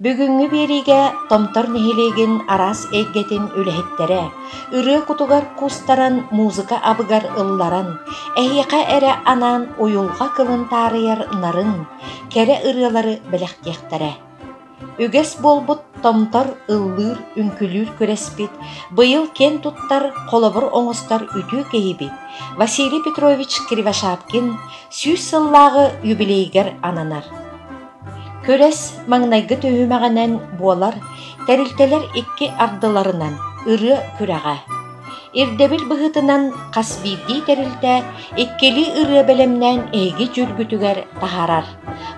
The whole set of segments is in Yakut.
Бүгүҥҥү биэриигэ Томтор нэһилиэгин араас эйгэтин үлэһиттэрэ ырыа кутугар куустаран, музыка абыгар ылларан, эһиэхэ эрэ анаан уйулҕа кылын таарыйар нарын, кэрэ ырыалары бэлэхтиэхтэрэ. Үгэс буолбут Томтор ыллыыр, үҥкүлүүр күрэспит быйыл киэн туттар, холобур оҥостор үтүө киһибит Василий Петрович Кривошапкин 100 сыллааҕы юбилейыгар ананар. Күрэс маҥнайгы түһүмэҕинэн буолар тэрилтэлэр икки ардыларынан ырыа күрэҕэ. Ирдэбил быһыытынан хас биирдии тэрилтэ иккилии ырыа бэлэмнээн эһиги дьүүлгүтүгэр таһаарар.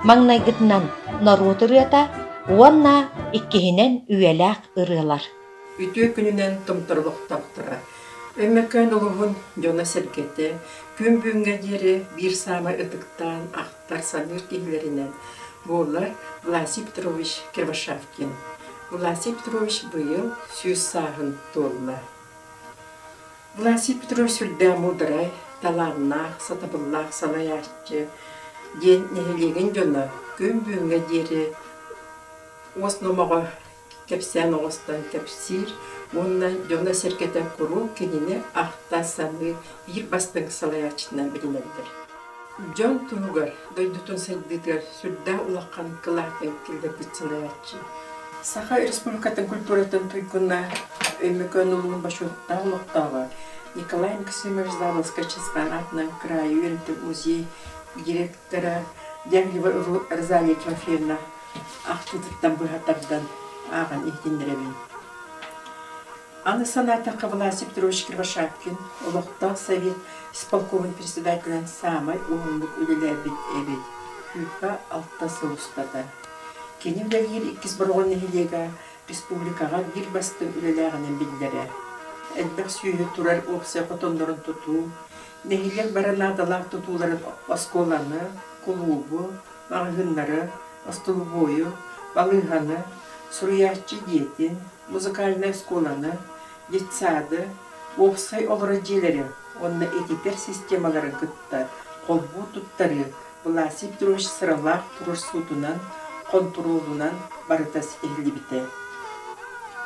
Маҥнайгытынан норуот ырыата уонна иккиһинэн үйэлээх ырыалар. Үтүө күнүнэн томторолохтоохторо. Өймөкөөн улууһун дьоно-сэргэтэ күн бүгүҥҥэ диэри биир саамай ытыктаан ахтар-саныыр киһилэринэн буолар Власий Петрович Кривошапкин. Власий Петрович быйыл 100 сааһын туолла. Власий Петрович сүрдээх муударай, талааннаах, сатабыллаах салайааччы диэн нэһилиэгин дьоно күн бүгүҥҥэ диэри уос номоҕо кэпсээн оҥостон кэпсиир уонна дьоно-сэргэтэ куруук кинини ахта-саныы биир бастыҥ салайааччытынан билинэллэр. Дьон туһугар, дойдутун сайдыытыгар сүрдээх улахан кылаатын киллэрбит салайааччы. Саха Республикатын культуратын туйгуна, Өймөкөөн улууһун бочуоттаах олохтооҕо Николай Максимович Заболоцкай-Чысхаан аатынан кыраайы үөрэтэр музей директора Дягилева Розалия Тимофеевна ахтыытыттан быһа тардан ааҕан иһитиннэрэбин. Аны санаатахха Власий Петрович Кривошапкин олохтоох совет исполкомун председателинэн саамай уһуннук үлэлээбит эбит, 26 сыл устата. Кини үлэлиир Иккис Бороҕон нэһилиэгэ республикаҕа биир бастыҥ үлэлээҕинэн биллэрэ. Элбэх сүөһү турар уопсай хотоннорун тутуу, нэһилиэк бары наадалаах тутууларын оскуоланы, кулуубу, маҕаһыыннары, остолобуойу, балыыһаны, суруйааччы дьиэтин, музыкальнай оскуоланы, детсады, уопсай олорор дьиэлэри уонна ититэр системаларын кытта холбуу туттарыы Власий Петрович сыралаах туруорсуутунан, хонтуруолунан барыта ситиһиллибитэ.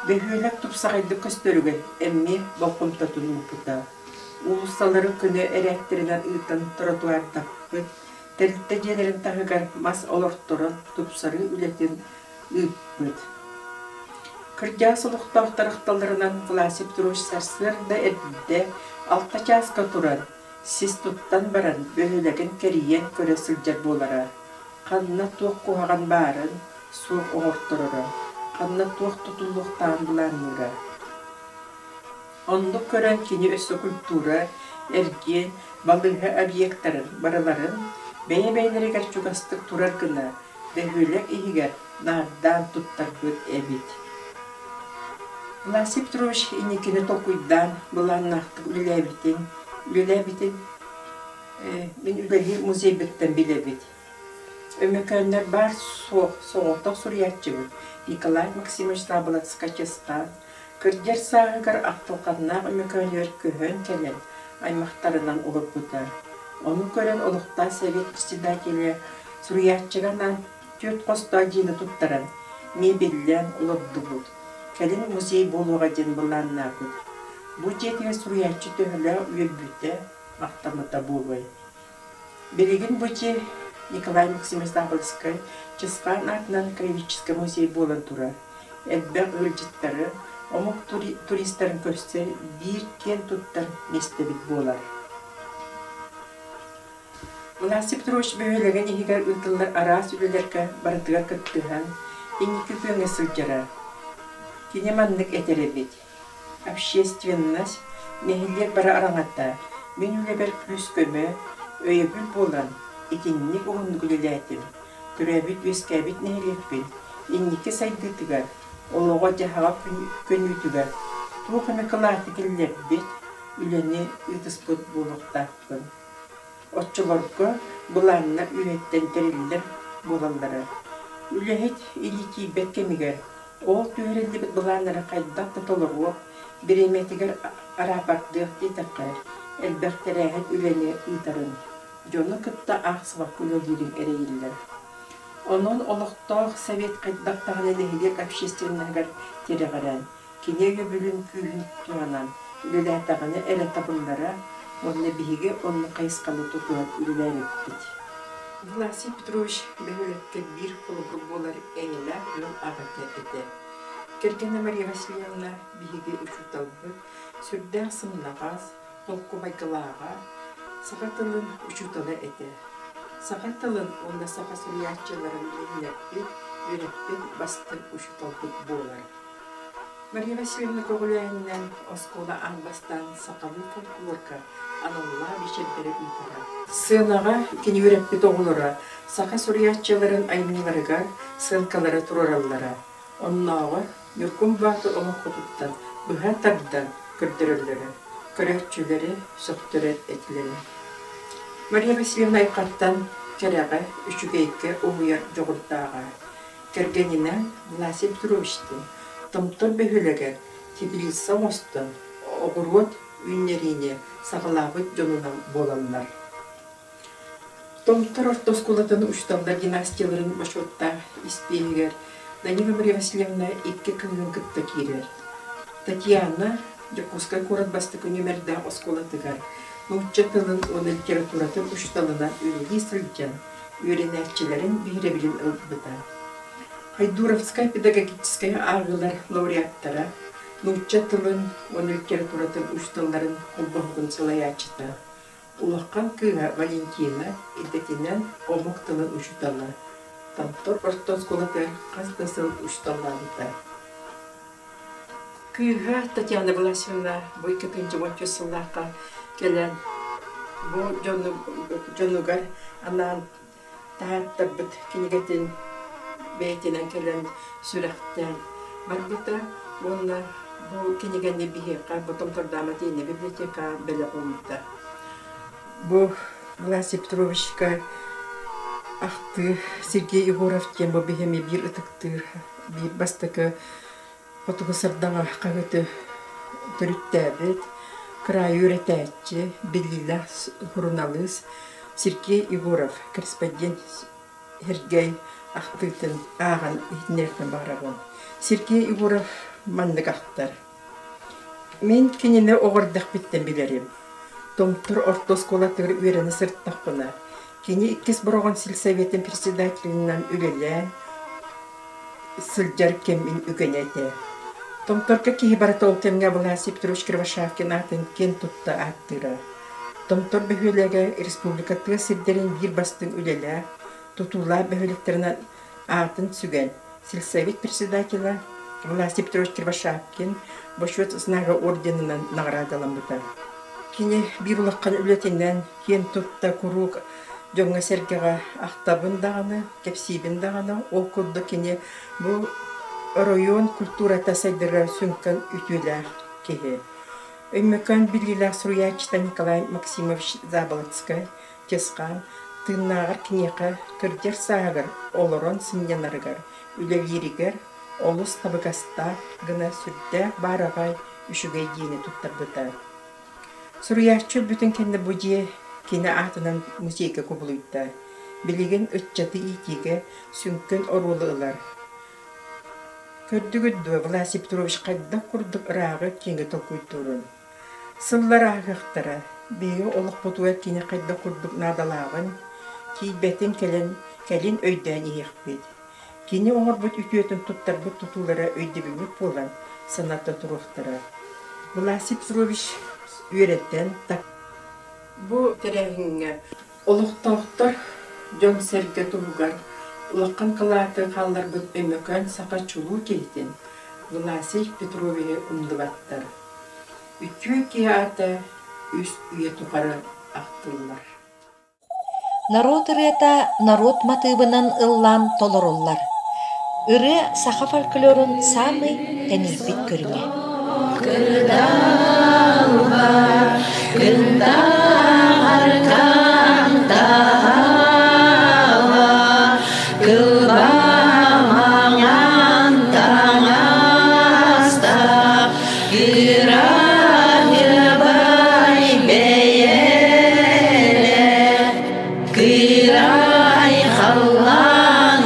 Бөһүөлэк тупсаҕайдык көстөрүгэр эмиэ болҕомтотун уурбута. Уулуссалары көнө эрээттэринэн ыытан тротуардаппыт, тэрилтэ дьиэлэрин таһыгар мас олорторон тупсарыы үлэтин ыыппыт. Кырдьаҕас олохтоохтор ахталларынан Власий Петрович сарсыарда эрдэ 6 чааска туран, сис туттан баран бөһүөлэгин кэрийэн көрө сылдьар буолара. Ханна туох куһаҕан баарын суох оҥортороро, ханна туох тутуллуохтааҕын былаанныыра. Оннук көрөн кини өссө культура, эргиэн, балыыһа объектарын барыларын бэйэ-бэйэлэригэр чугастык турар гына бөһүөлэк иһигэр наардаан туттарбыт эбит. Власий Петрович инникини толкуйдаан былааннаахтык үлэлээбитин, үлэлээбитин мин үлэлиир музейбыттан билэбит. Өймөкөөннөр баар суох соҕотох суруйааччыбыт Николай Максимович Заболоцкай-Чысхаан кырдьар сааһыгар ахтылҕаннаах Өймөкөөнүгэр көһөн кэлэн аймахтарынан олорбута. Ону көрөн олохтоох совет председателэ суруйааччыга анаан түөрт хостоох дьиэни туттаран, мебеллээн олордубут. Кэлин музей буолуоҕа диэн былааннаабыт. Бу дьиэтигэр суруйааччы төһөлөөх үөрбүтэ, махтаммыта буолуой. Билигин бу дьиэ Николай Максимович Заболоцкай Чысхаан аатынан краеведческай музей буолан турар. Элбэх ыалдьыттары, омук туристарын көрсөр биир киэн туттар миэстэбит буолар. Власий Петрович бөһүөлэгин иһигэр ыытыллар араас үлэлэргэ барытыгар кыттыһан, инники күөҥҥэ сылдьара. Кини маннык этэр эбит: «Общественность, нэһилиэк бары араҥата, мин үлэбэр күүс-көмө, өйөбүл буолан, итинник уһуннук үлэлээтим. Төрөөбүт-үөскээбит нэһилиэкпин инники сайдыытыгар, олоҕо-дьаһаҕа көнүүтүгэр туох эмэ кылааты киллэрбит, үлэни ыытыспыт буолуохтаахпын. Оччолорго былааннар үөһэттэн тэриллэр буолаллара. Үлэһит илии тиийбэт кэмигэр ол түһэриллибит былааннары хайдах да толоруох, бириэмэтигэр араапардыах диэтэххэ, элбэх тэрээһин үлэни ыытарын, дьону кытта аахсыбакка үлэлиириҥ эрэйиллэр. Онон олохтоох совет хайдах даҕаны нэһилиэк общественноһыгар тирэҕирэн, кини өйөбүлүн күүһүн туһанан үлэлээтэҕинэ эрэ табыллара уонна биһиги оннук хайысханы тутуһан үлэлээбиппит. Власий Петрович бөһүөлэккэ биир холобур буолар эйэлээх ыал аҕата этэ. Кэргэнэ Мария Васильевна биһиги учууталбыт, сүрдээх сымнаҕас, холку майгылааҕа, саха тылын учуутала этэ. Саха тылын уонна саха суруйааччыларын билиһиннэрбит, үөрэппит бастыҥ учууталбыт буолар. Мария Васильевна көҕүлээһининэн оскуола аан бастаан сахалыы фольклорга аналлаах биэчэрдэри ыытара. Сыанаҕа кини үөрэппит оҕолоро саха суруйааччыларын айымньыларыгар сыалкалары туруораллара. Оннооҕор Ньургун Баатыр олоҥхотуттан быһа тардан көрдөрөллөрө, көрөөччүлэри сөхтөрөр этилэрэ. Мария Васильевна айхантан кэрэҕэ, үчүгэйгэ уһуйар дьоҕурдааҕа. Кэргэнинээн Власий Петровичтыын Томтор бөһүөлэгэр теплица оҥостон оҕуруот үүннэриини саҕалаабыт дьонунан буолаллар. Томтор орто оскуолатын учууталлар династияларын бочуоттаах испииһигэр Данила Мария Васильевна икки кыыһын кытта киирэр. Татьяна Дьокуускай куорат бастакы нүөмэрдээх оскуолатыгар нуучча тылын уонна литературатын учууталынан үлэлии сылдьан үөрэнээччилэрин биһирэбилин ылбыта. Хайдуровскай педагогическай ааҕыылар лауреаттара, нуучча тылын уонна литературатын учууталларын холбоһугун салайааччыта, Улахан кыыһа Валентина идэтинэн омук тылын учуутала, Томтор орто оскуолатыгар хас да сыл учууталлаабыта. Кыыһа Татьяна Власьевна бу 2013 сыллаахха кэлэн бу дьонугар анаан таһааттарбыт кинигэтин бэйэтинэн кэлэн сүрэхтээн барбыта уонна бу кинигэни биһиэхэ бу Томтордоому тиийинэ библиотека бэлэх ууммута. Бу Власий Петровичка ахтыы Сергей Егоров диэн бу биһиэми биир ытыктыыр, биир бастакы Хотугу сардаҥа хаһыаты төрүттээбит, кыраайы үөрэтээччи, биллиилээх суруналыыс Сергей Егоров корреспондент Сергей ахтыытын ааҕан иһитиннэриэхпин баҕарабын. Сергей Егоров маннык ахтар: «Мин кинини оҕо эрдэхпиттэн билэрим. Томтор орто оскуолатыгар үөрэнэ сырыттахпына, кини иккис Бороҕон сельсоветын председателинэн үлэлээн, сылдьар кэмин үгэнэ этэ. Томторго киһи барыта ол кэмҥэ Власий Петрович Кривошапкин аатын киэн тутта ааттыыра. Томтор бөһүөлэгэ республика тыа сирдэрин биир бастыҥ үлэлээх, тутуулаах бөһүөлэктэринэн аатын сүгэн, сельсовет председателэ Власий Петрович Кривошапкин Бочуот знага орденынан наҕараадаламмыта. Кини биир улахан үлэтинэн киэн тутта куруук дьоҥҥо-сэргэҕэ ахтабын даҕаны, кэпсиибин даҕаны, ол курдук кини бу оройуон культурата сайдарыгар сүҥкэн үтүөлээх киһи. Өймөкөөн биллиилээх суруйааччыта Николай Максимович Заболоцкай Чысхаан тыыннааҕар киниэхэ кырдьар сааһыгар олорон сынньанарыгар, үлэлииригэр олус табыгастаах гына сүрдээх баараҕай үчүгэй дьиэни туттарбыта. Суруйааччы өлбүтүн кэннэ бу дьиэ кини аатынан музейга кубулуйда. Билигин ыччаты иитиигэ сүҥкэн оруолу ылар. Көрдүгүт дуо, Власий Петрович хайдах курдук ырааҕы киэҥи толкуйдуурун? Сыллар ааһыахтара, биһиги олохпутугар кини хайдах курдук наадалааҕын, тиийбэтин кэлэн кэлин өйдөөн иһиэхпит. Кини оҥорбут үтүөтүн туттарбыт тутуулара өйдөбүнньүк буолан саната туруохтара. Власий Петрович үөрэтэн Бу тэрээһиҥҥэ олохтоохтор дьон-сэргэ туһугар улахан кылааты хаалларбыт Өймөкөөн саха чулуу киһитин Власий Петровиһы умнубаттар. Үтүө киһи аата үс үйэ тухары ахтыллар. Норуот ырыата норуот матыыбынан ыллаан толоруллар. Ырыа саха фольклорун саамай тэнийбит көрүҥэ. Кырдалба кынтаҕар кантаһала кылбамаҥан таҥаста кыраһыабай бэйэлээх кыырай халлаан.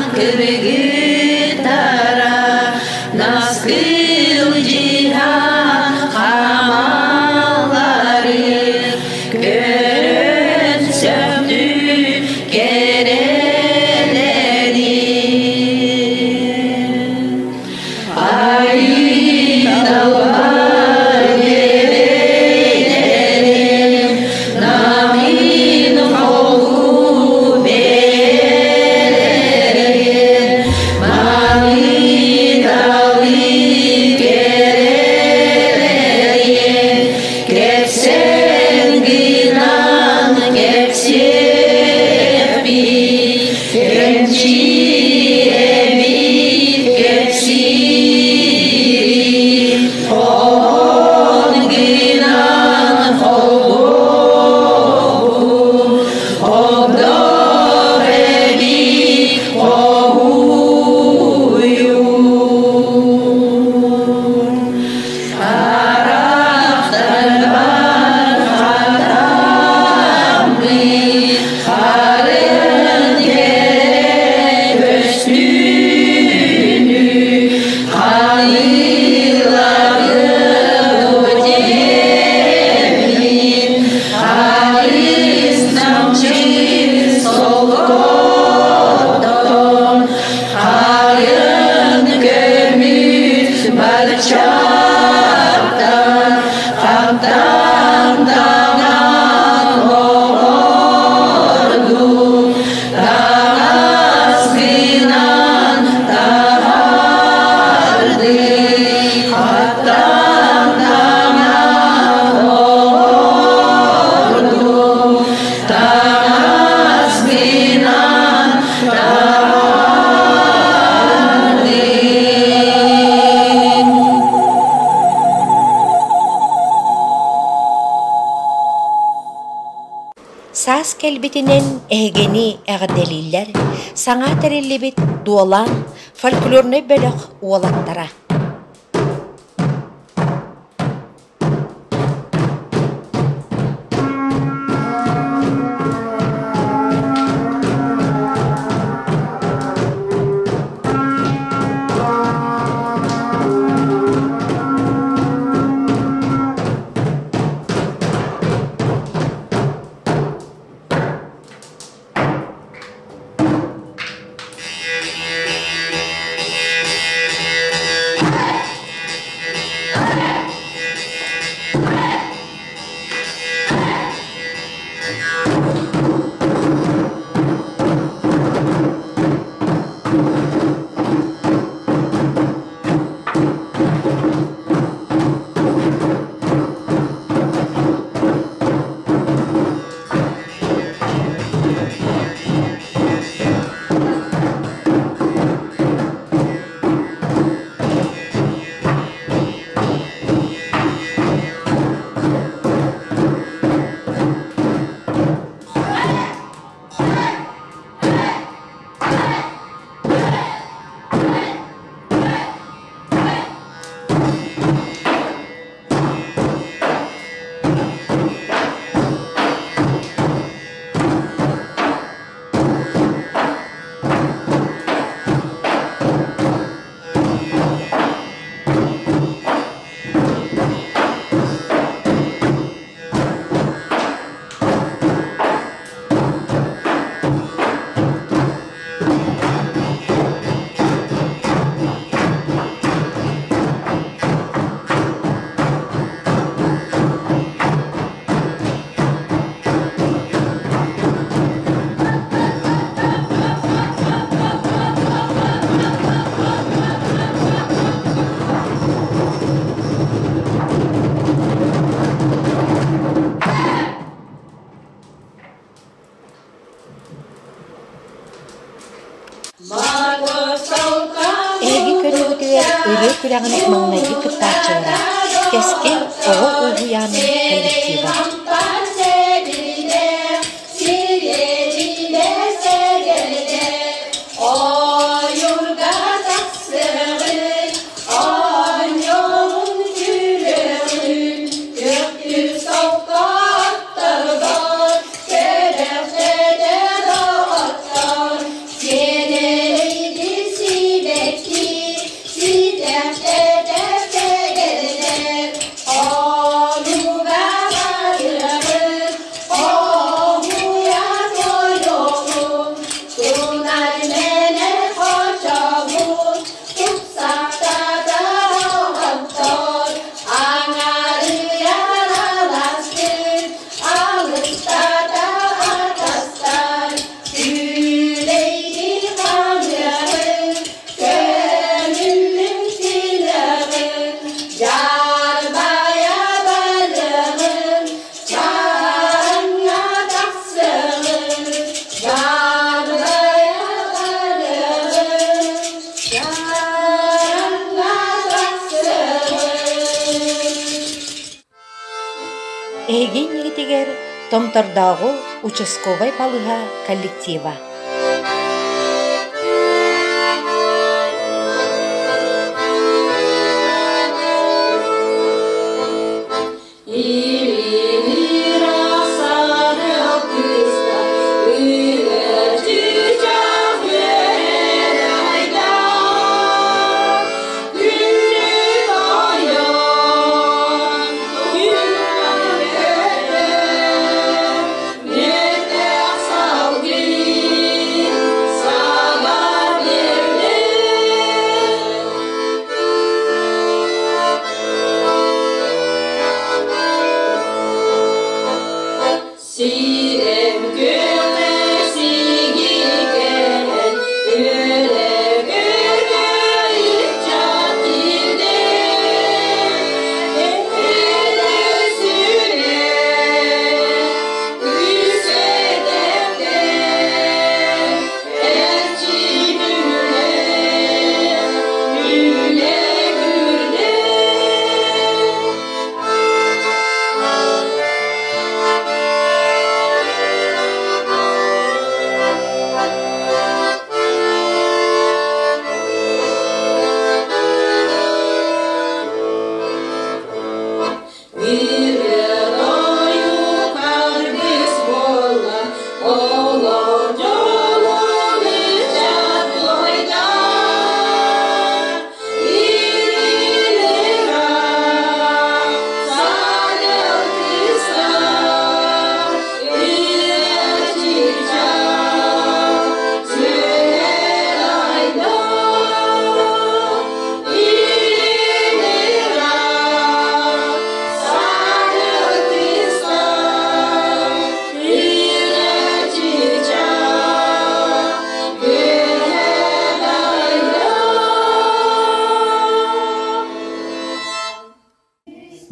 кэлбитинэн эһигини эҕэрдэлииллэр саҥа тэриллибит Дуолан фольклорнай бөлөх уолаттара. Эһиги көрүүгүтүгэр ырыа күрэҕин маҥнайгы кыттааччылара Кэскил оҕо уһуйаанын коллектива. Эһиги иннигитигэр Томтордооҕу участковай балыыһа коллектива.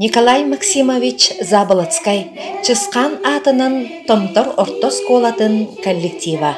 Николай Максимович Заболоцкай Чысхаан аатынан Томтор орто оскуолатын коллектива.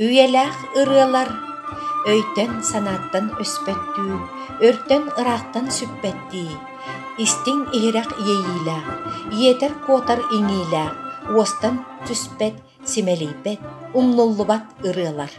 Үйэлээх ырыалар өйтөн-санааттан өспөттүү, өртөн-ыраахтан сүппэттии, истиҥ иһирэх иэйиилээх, иэтэр-куотар иҥиилээх, уостан түспэт, симэлийбэт, умнуллубат ырыалар.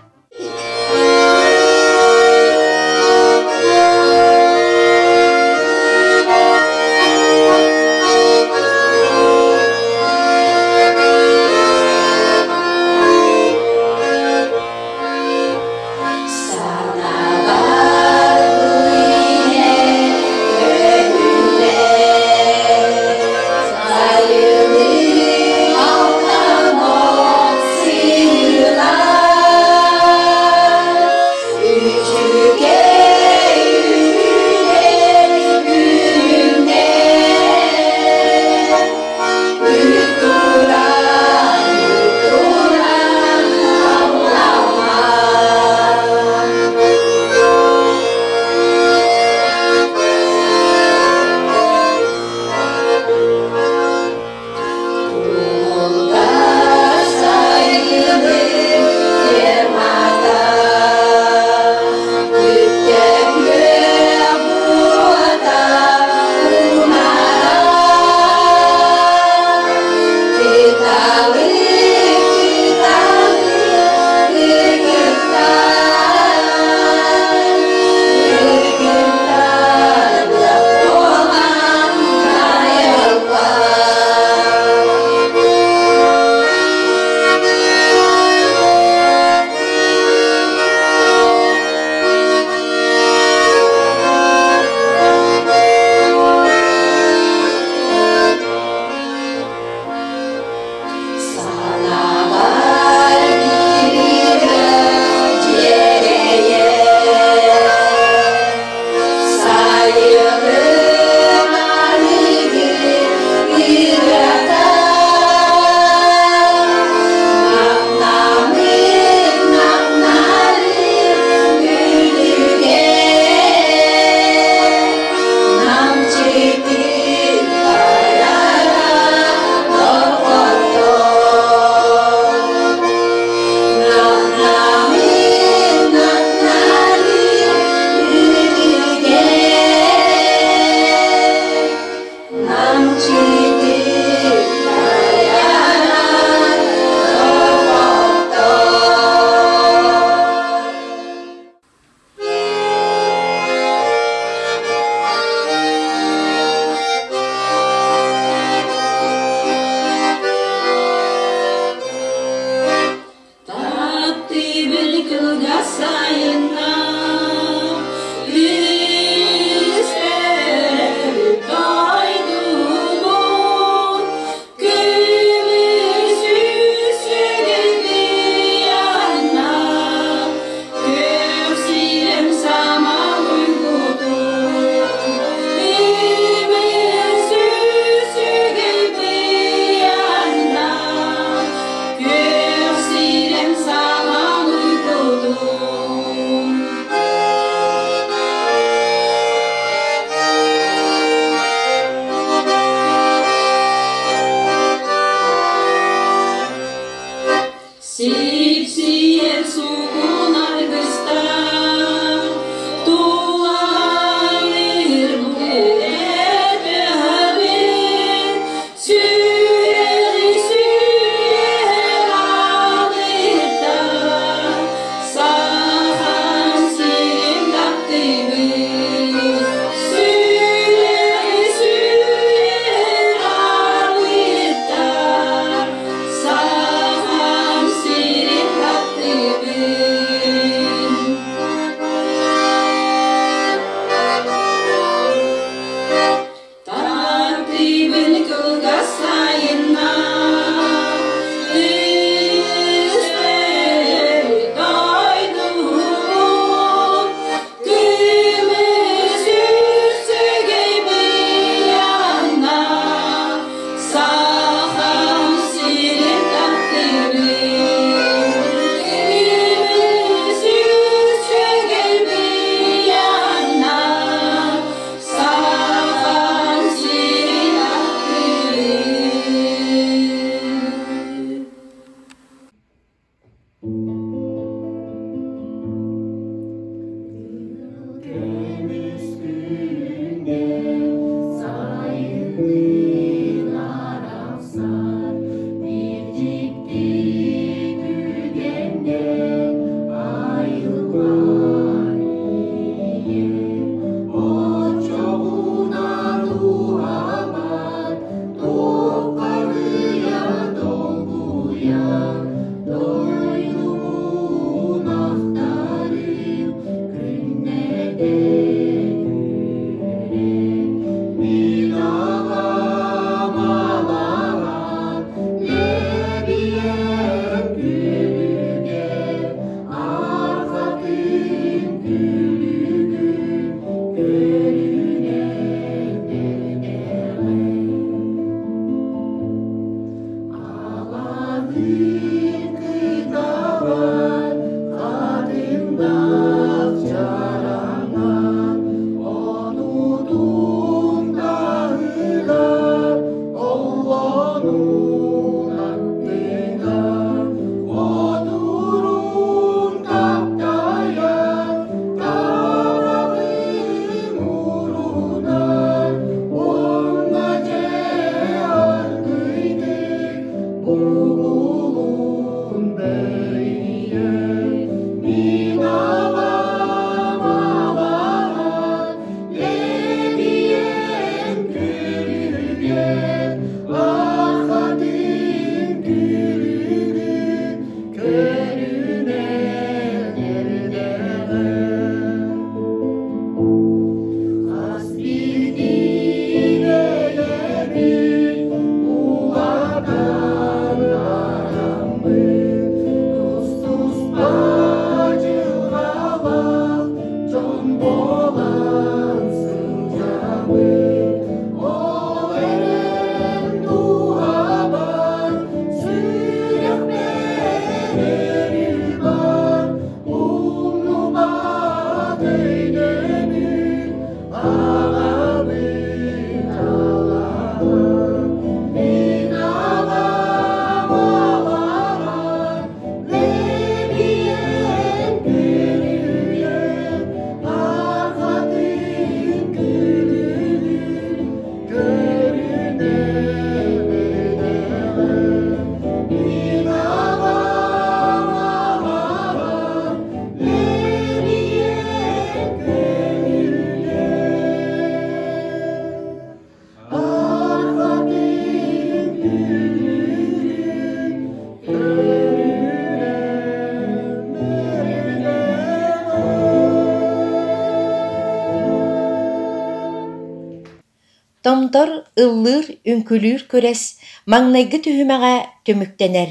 Томтор ыллыыр үҥкүүлүүр күрэс маҥнайгы түһүмэҕэ түмүктэнэр.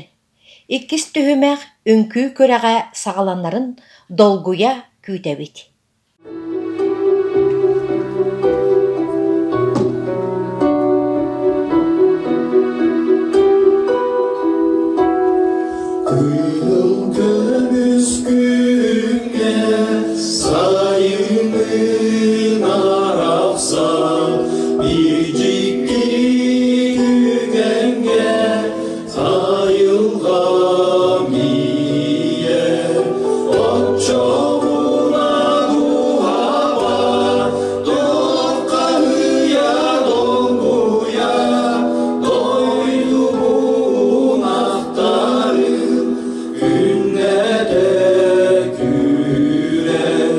Иккис түһүмэх үҥкүү күрэҕэ саҕаланарын долгуйа күүтэбит. Кыһыл көмүс күҥҥэ сайынын арахсан биир дьикти түгэҥҥэ айылҕам ийэ оччоҕуна дууһабар туоххаһыйа долгуйа дойдубун ахтарым күннэтэ күүрэн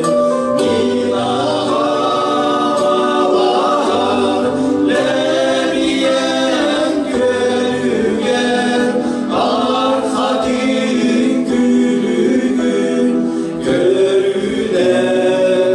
Нилаҕалаһар лэбийэн күөлүгэр архатын күлүгүн көрүнэн эрдэҕэ.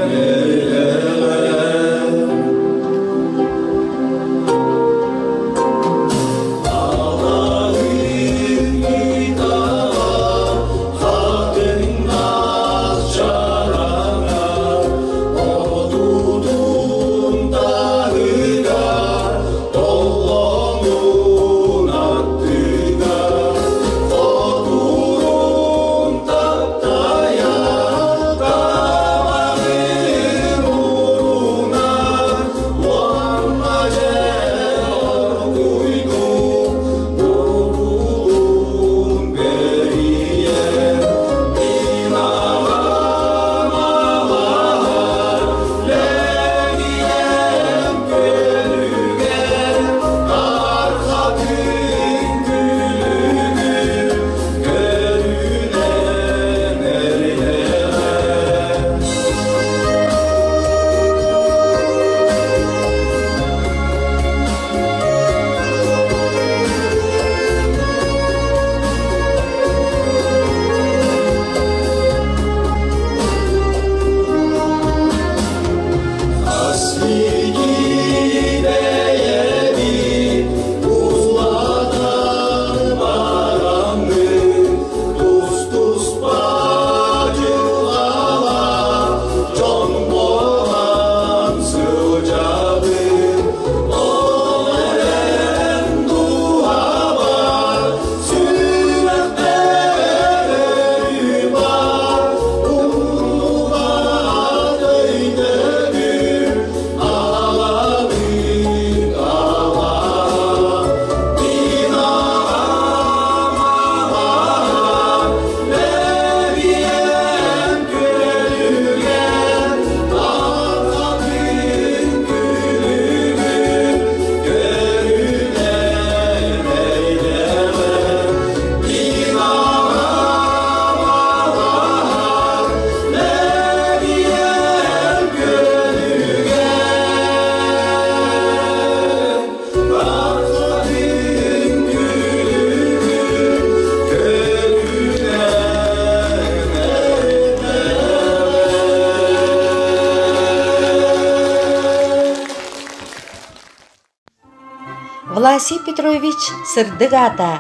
Власий Петрович сырдык аата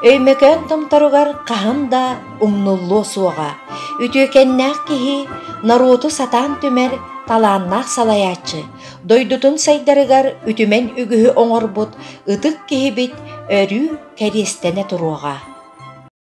Өймөкөөн томторугар хаһан да умнуллуо суоҕа. Үтүөкэннээх киһи норуоту сатаан түмэр талааннаах салайааччы, дойдутун сайдарыгар үтүмэн үгүһү оҥорбут ытык киһибит өрүү кэриэстэнэ туруоҕа.